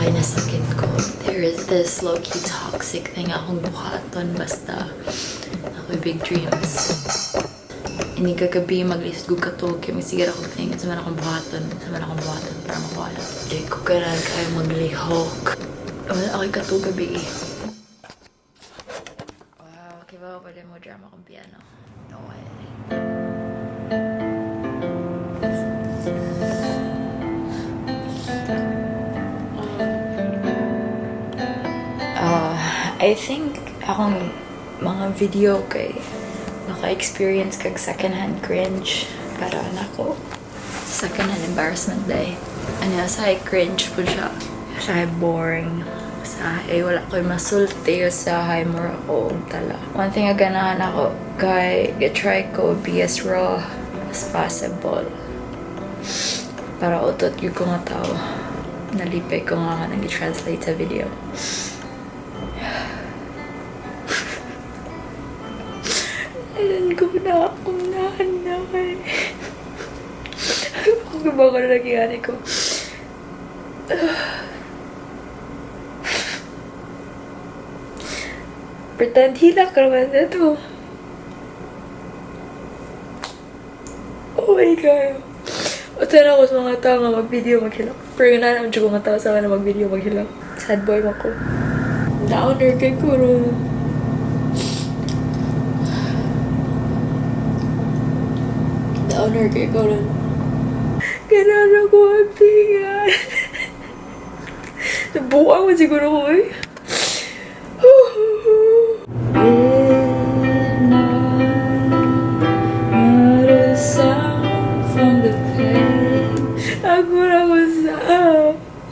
Kay nasakit ko. There is this low-key toxic thing akong buhaton basta ako'y big dreams. Ini kagabi maglisod ko katog kay magsigar ako thing sa man akong buhaton, sa man akong buhaton para makuha. Di ko ganahan kayo maglihok. Wala ako'y katog gabi. Wow, okay ba pwede mo drama akong piano? No way. I think akong mga video kay maka-experience kag second-hand cringe para nako. Second-hand embarrassment day. Ano, sa cringe po siya. Sa boring. Sa eh, wala ko'y masulti sa hay more ako og tala. One thing nga ganahan ako kay try ko be as raw as possible. Para utot yun ko nga tao. Nalipay ko nga nag-translate sa video. Ayan ko na akong nanay. Ako ba ko na naging ko? Pretend hilak naman na to. Oh my God. Utan ako sa mga tao nga mag-video maghilak. Pero yun na naman ko nga tao sa mga mag-video maghilak. Sad boy man ko. Downer kay ko ron. Downer kay ko ron. Kailangan ko ang tingnan. Nabuang man siguro ko eh. Not a sound from the pain. Ako na ko sa...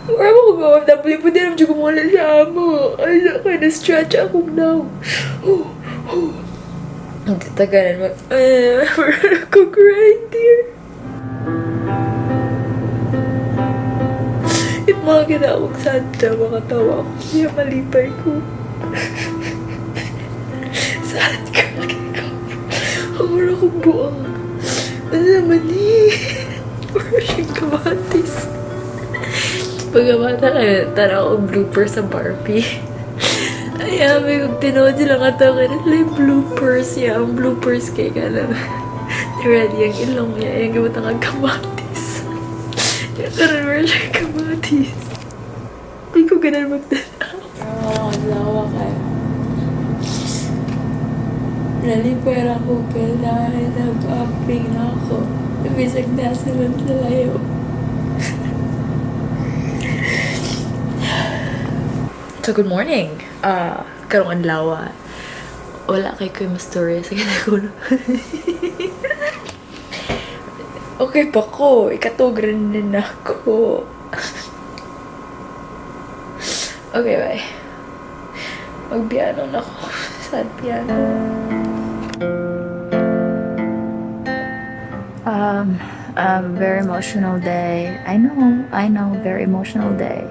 Wala mo ko OFW. Pwede naman siya kumuha sa amo. Ay, kaya na-stretch akong now. Hindi tagalan mag... Wala ko grind here. If mga kita akong santa, makatawa ako. Kaya malipay ko. Sad ka. Ang wala kong buang. Ano naman eh? Wala siyang kamatis. Pagkabata kayo, tara ako blooper sa Barbie. Ay, may kung tinuod sila nga tao, kaya sila yung bloopers niya. Ang bloopers kay ka lang. Ready ang ilong niya. Ayan, gamot ang kamatis. Kaya karoon mo siya kamatis. Hindi ko ganun magtanaw. Oo, lawa kayo. Nalipay ako kaya dahil nag-upping na ako. Bisag na sila sa layo. So, good morning. Karong adlaw. Wala kay ko yung story. Sige na ko. Okay pa ko. Ikatog rin din ako. Okay, bye. Magpiano na ako. Sad piano. Very emotional day. I know, very emotional day.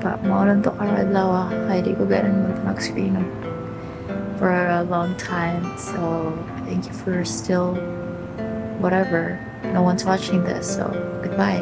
Pa, maulan to karon adlaw kaya di ko ganun mag-screen for a long time. So, thank you for still whatever. No one's watching this, so goodbye.